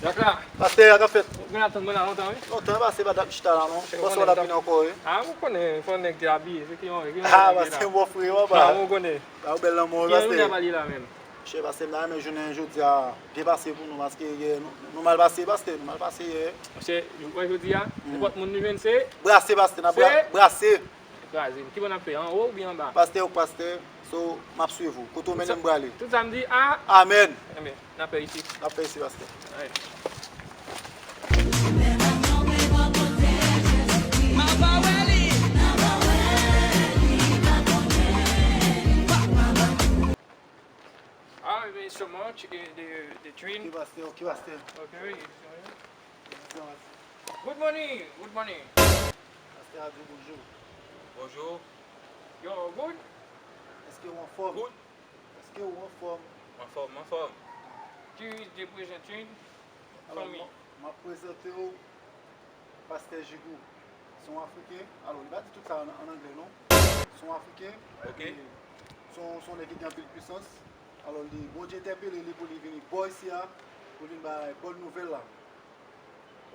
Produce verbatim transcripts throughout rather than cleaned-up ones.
Pastè, sa k ap fèt? Mwen atann mwen la lontan, wi. Lontan pase, pa t ap chita la, non. Pastè, w t ap vini ankò, wi. Ah, ou konnen, fò nèg te abiye, se ki yon, ki yon Ah, nèg pastè, bon frè, w ap Ah, ou konnen. Ba ou bèl lanmò, wi, pastè. Ki yon pastè? Chè, pastè, m ta renmen jounen jodi a byen pase pou nou, paske yè, nou, nou mal pase, pastè, nou mal pase yè. Chè, ou wè jodi a, nenpòt moun nou jwenn se Brase, pastè, n ap bra-, se brase. Kraze m. Ki bò n ap fè? Anwo oubyen anba? Pastè ou pastè, so, m ap swiv ou. Kote ou mennen m prale. Tout sa m di, a? Amèn. Amèn. N ap fè isit. N ap fè isit, pastè. Alright. Ah, thank you so much, eh, the, the train. Ok, pastè, ok, pastè. Ok, oui. Good morning, good morning. Pastè a di bonjou. Bonjou. Yo, good? Èske w anfòm? Good. Èske w anfòm? Anfòm, anfòm. Ki reprezante fanmi. M ap prezante w pastè Jigou. Se yon Afriken. Alò, li pa di tout sa an, an anglè, non. Se yon Afriken. Ok. E se yon, se yon nèg ki gen anpil pwisans. Alò, li, Bondye entèpele li pou li vini bò isi a, pou vin bay bòn nouvèl la.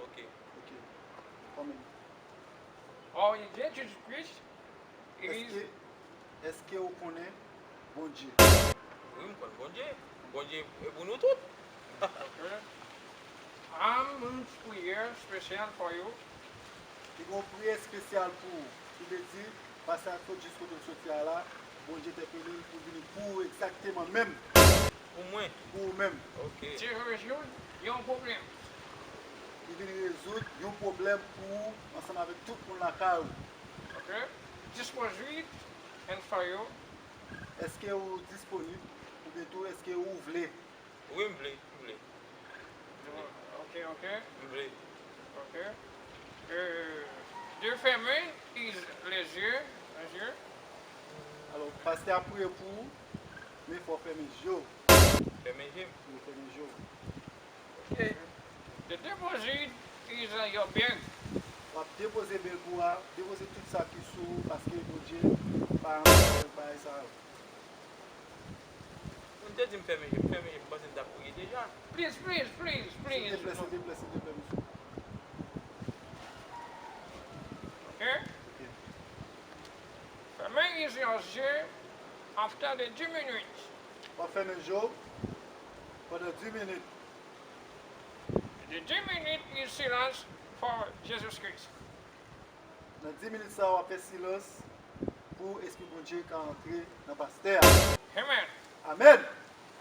Ok. Ok. Kòman? Oh, Jesus Christ is Èske, èske w konnen Bondye? Wi, m konn Bondye. Bondye e pou nou tout. Ok. I'm going to prayer special for you. Li gen yon priyè espesyal pou ou. Ki vle di, pastè a sot jis kote l soti a la, Bondye entèpele l pou vini pou ou egzakteman menm. Pou mwen? Pou ou menm. Ok. To resolve yon pwoblèm. Li vin rezoud yon pwoblèm pou ou ansanm avèk tout moun lakay ou. Ok. Disposed and for you. Èske ou disponib? Oubyen tou, èske ou vle? Wi, m vle, m vle. Ok, ok. M vle. Ok. Euh, de fermer is les yeux, les yeux. Alò, pastè a priye pou ou, men fò w fèmen je w. Fèmen je m. Wi, fèmen je w. Ok. The deposit is, uh, your bag. W ap depoze bèg ou a, depoze tout sa ki sou ou, paske Bondye pa ansanm avèk bagay sa yo. Moun te di m fèmen je m, fèmen je m, m panse m t ap priye deja. Please, please, please, please. Silteplè, silteplè, silteplè, mesye. Ok? Ok. Fermez les yeux after the dix minutes. W ap fèmen je w pandan dis minit. The dix minutes is silence for Jesus Christ. Nan dis minit sa a, w ap fè silans pou Espri Bondye ka antre nan pastè a. Amen. Amèn.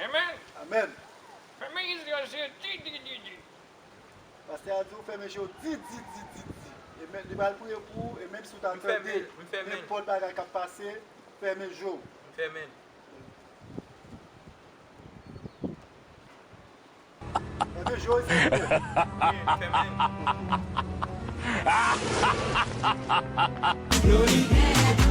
Amen. Amèn. Fèmen je w, di, di, di, di. Pastè a di w fèmen je w, di, di, di, di, di. E men, li pral priye pou ou, e menm si w ta tande nenpòt bagay k ap pase, fèmen je w. M fèmen. Fèmen je w, silvouplè. Wi, fèmen.